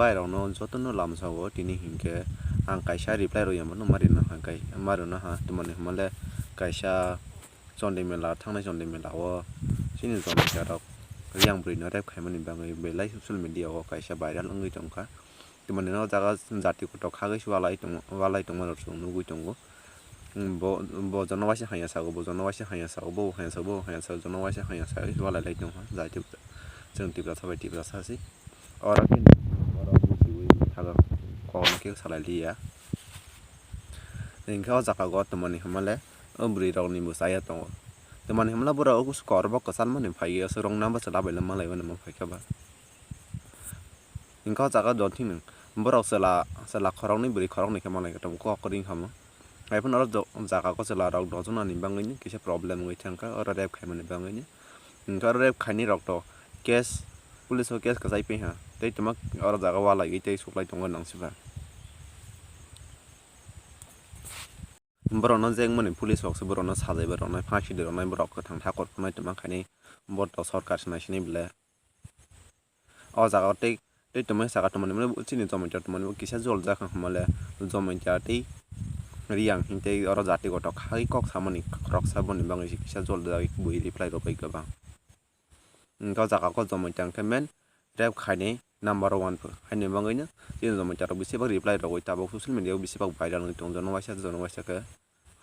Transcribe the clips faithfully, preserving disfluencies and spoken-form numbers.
Bairokno jotono lamsao tini hinkhe ang kaisa reply rwya mano, marino ha kai-, marino ha, tamoni hwnmale kaisa Chondimela, thangnai Chondimela o chini Jamatia rok yang bwrwino rape khaimani bagwi belai social media o kaisa viral wngwi tongkha. Tamoni o jaga jati kotor khagwi se walai tong-, walai tongma rok chwng nugwi tongo. Bo, bo jono waisa hanya sago, bo jono waisa hanya sago, bo hanya sago, bo hanya sago, jono waisa hanya sago, walai lai tongkha. Jati chwng Tiprasa bai Tiprasa se. Oro khe oro musiwi thago kokno khe salai liya. Hinkhe o jaga go tamoni hwnmale o bwrwi rokni bo chaya tongo. Tamoni hwnmale borok korbo kwchalmani phaiwi aswk rwngna bwswk labailama laimani phaikha ba. Hinkhe o jaga o thwng borok chwla, chwla khoroknwi bwrwi khoroknwi khe malai khe tongo kok ring kha mo. Haiphano oro do-, jaga o chwla rok dojonani bagwino kisa problem wngwi thangkha oro rape khaimani bagwino. Hinkhe oro rape khainai rok to case, police o case kwchai piha tei tuma oro jaga o walaiwi tei suklai tongo nang siba. Borokno jengmani police rok se borokno sajaibai rwnai, phangsi de rwnai, borok kwthang thakur phunai tuma khainai bo to sorkar se naisinai bwle. O jaga o tei, tei tongmani saka tongmani, chini Jamatia tongmani bo kisa joljak wngkha hwnmale, Jamatia tei Reang hintei oro jati kotor khai kok samani khoroksa boni bagwi se kisa joljak bui reply rwbai kwbang. Hwnkhe o jaga o Jamatia hwnkhe men rape khainai number one pho. Haini bagwino chini Jamatia rok bisi bak reply rwgwi tabuk social media o bisi bak viral wngwi tongo, jono waisa jono waisa khe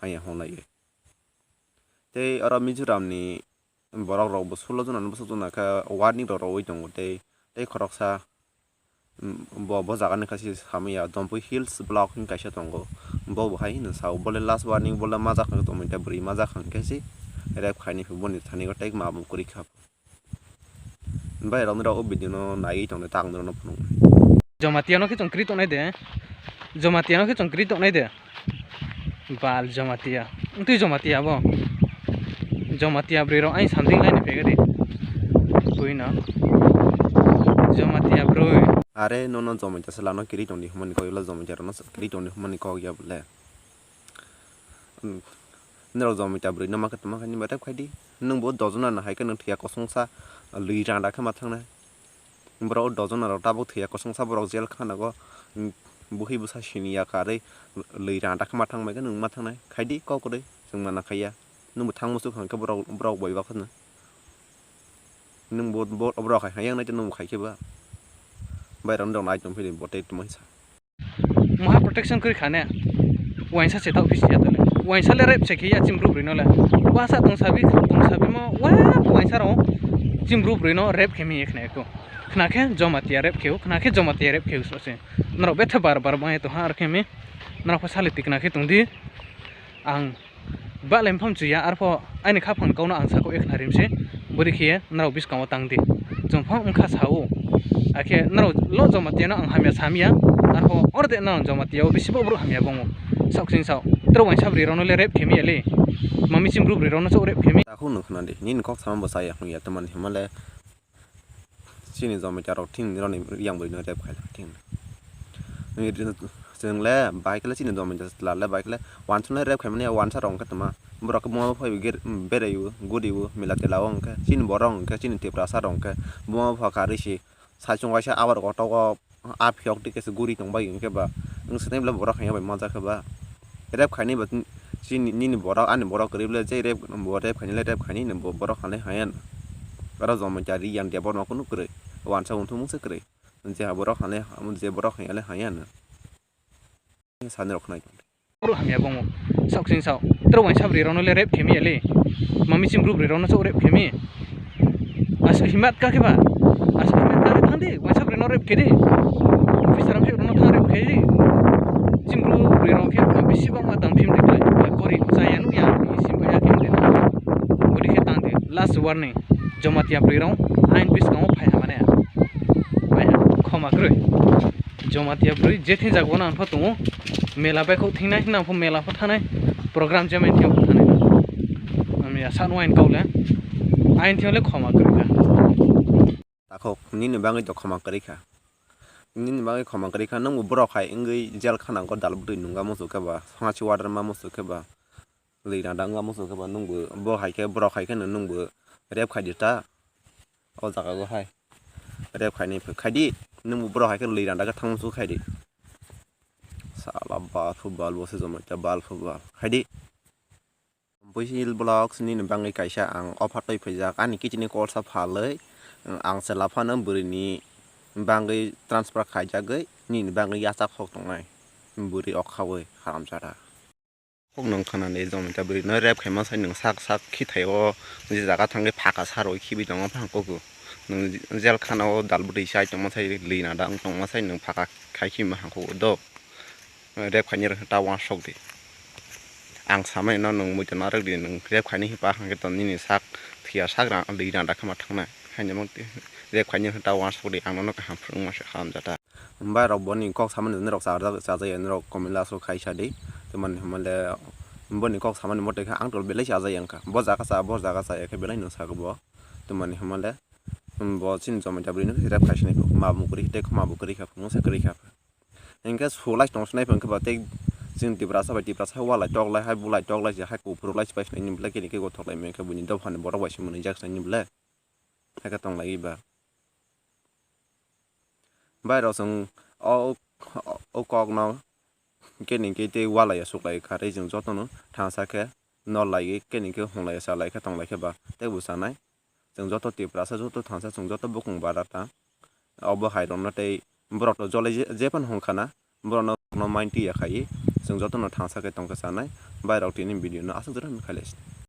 haiya hwnlaiwi. Tei oro Mizoram ni borok rok bo sulo jona bwswk jona khe warning rok rwui tongo tei, tei khoroksa, mm, bo, bo jaga ni khe se samya Dompui Hills block hwn kaisa tongo, bo bo hai hwnwi sao, bole last warning bole majak hwnkhe tongmani tei bwrwi majak hwnkhe se rape khaini boni thani tei ma bo kwrwi kha. Bai rok nw rok o video no naiwi tongdi tang nw rok no phunuk. Jamatia no khe chwng kwrwi tongnai de. Jamatia no khe chwng kwrwi tongnai de. Bal Jamatia. Wngtwi Jamatia bo. Jamatia bwrwi rok ani something laini pegadi. Bui no. Jamatia bwrwi. Are nono Jamatia se lano kwrwi tongdi hwnmani kok ya bwle, Jamatia rok no kwrwi tongdi hwnmani kok ya bwle. Norok Jamatia bwrwi no ma khe tongma khe nini bai rape khai di. Nwng bo dojona no hai khe nwng thwiya kosongsa lwi randa khe ma thangnai. Borok o dojona rok tabuk thwiya kosongsa borok jail khanago, buhi bwsa siniya karwi lwi randa khe ma thangbai khe nwng ma thangnai. Khai di kok kwrwi chwng mana khaiya. Nwng bo thang muchuk hwnkhe borok, borok bai ba khwna. Nwng bo, bo, borok hai hai yang nai tei nwng bo khai khe ba. Bai rok nai tong phili bo tei tongmani sa. Maha protection kwrwi kha ne? Uaisa se tao bisi ya tole. Uaisa le rape se khiya chini bru bwrwi no le. Uasa tong sabi, tong sabi mo, wa uaisa rok chini bru bwrwi no rape khe mi khna ko. Khna khe Jamatia rape khe, khna khe Jamatia rape khe so se. Norok betha bar bar bai to ha ar khe mi. Norok pha sali tikna khe tong di. Ang Ba lem pham chuya, arpho ani khaphang kauno ang sako ekna rimse, bwrwi khiye norok biskango tang di. Chwng phang wngkha sao, akhe norok lo Jamatia no ang hamya samya, arpho orde norok Jamatia o bisi bo borok hamya bongo. Sok sing sao, tro waisa bwrwi rokno le rape khemi ya le, mami chim bru bwrwi rokno chok rape khemi. Takhuk nung khna di, nini kok sama bo saya hung ya, tamani hima le. Chini Jamatia rok thing roni yang bwrwi no rape khai thing. Chwng le bai khe le chini Jamatia chwla le bai khe le wansa no rape khai mani wansa rok hwnkhe tongma borok khe buma bo phai berai o guri o mela tela o hwnkhe chini borok hwnkhe chini Tiprasa rok hwnkhe buma bo pha karwi se saichung waisa abar kotok o. A phiyok twi khe se guri tong bai hwnkhe ba, nwng swtwi bwle borok hai bai manjak khe ba. Rape khainai ba chini, nini borok, ani borok kwrwi bwle je rape, bo rape khainai le rape khainai hwnwi bo borok hanai haiya no. Oro Jamatia ri yang Debbarma kunu kwrwi, wansa unthu mungsa kwrwi. Je ha borok hanai, je borok haiya le haiya no. Sani rok khnai. Borok hamya bongo. Sok sing sok. Tro waisa bwrwi rokno le rape khemi ya le. Mami chim bru bwrwi rokno chok rape khemi. Aswk himat ka khe ba. Aswk himat ka khe thang di. Waisa bwrwi no rape khe di. Officer rok rokno thang rape khe di. Chim bru bwrwi rok khe bisi bangma tang phim de khlai. Kori chaya nuk ya. Sim ba ya khe de. Bwrwi khe tang di. Last warning. Jamatia bwrwi rok ain biskango phai hamane. Phai ha. Khoma kwrwi. Jamatia bwrwi je thing jago nang pha tongo. Mela bai kho thingnai nang pho mela pho thanai. Program je mai thing pho thanai. Ami ya san wine kaule. Ain thing le khoma kwrwi kha. Takhuk nini bagwi to khoma kwrwi kha. Nini bagwi khoma kwrwi kha, nwng bo borok hai wngwi jail khana go dal bwtwi nungma muchuk khe ba, songha si water ma muchuk khe ba, lwi randa wngma muchuk khe ba, nwng bo, bo hai khe borok hai khe nwng bo rape khai di ta. O jaga go hai. Rape khainai phi-, khai di. Nwng bo borok hai khe lwi randa khe thangma su khai di. Sala bal phu bal bo se jomo ta bal phu bal khai di. Buisil vlogs nini bagwi kaisa ang offer twi phaijak, ani kichini call sa phalwi ang chwla phano bwrwini bagwi transfer khaijagwi nini bagwi yachak sok tongnai bwrwi okhawi haramchara. Kok nwng khanani jomita bwrwino rep khaima sai nwng sak sak khithaio je jaga thangwi phaka sarwi khibi tongo phang kuku nwng jel khana o dal bwtwi sai tongma sai lina dang tongma sai nwng phaka khai khima hangkuk do. Rep khaini rwkhe ta uansuk di. Ang samani no nwng muitu narwk di, nwng rep khaini hinba hwnkhe to nini sak thwiya sak rang, lwi randa khama thangnai. Haino rep khaini rwkhe ta uansuk di, ang nono kaham phwrwngma se haramjata. Bai rok boni kok samani norok chajak, chajak ya norok comment last o khai sa di. Tamani hwnba le boni kok samani mote khe ang tol belai chajak ya wngkha. Bo jaga cha, bo jaga cha ya khe belai no sago bo. Tamani hwnba le bo chini jomita bwrwi no rep khai sini ma bo kwrwi tei ma bo kwrwi kha, mungsa kwrwi kha. Hinkhe sulai tong sinai phai khe ba tei chwng Tiprasa bai Tiprasa hai walai toklai hai bulai toklai se hai kuphuru lai se pai sinai ni belai khe ni khe gothok lai manya khe buini dophani borok bai se mwnwi jak sinai ni belai. Hai khe tong lai ba. Bai rok chwng o, o kok no khe ni khe tei walai ya suklai kha tei chwng joto no thansa khe nol lai khe ni khe hung lai ya cha lai khe tong lai khe ba tei bo chanai. Chwng joto Tiprasa joto thansa chwng joto bukung bara ta. Obo hai rok no tei borok to jolai je, je phano hung kha na. Borok no, no mind twi ya khai. Chwng joto no thansa khe tong khe chanai. Bai rok tini video no aswk jora no khai lai sini.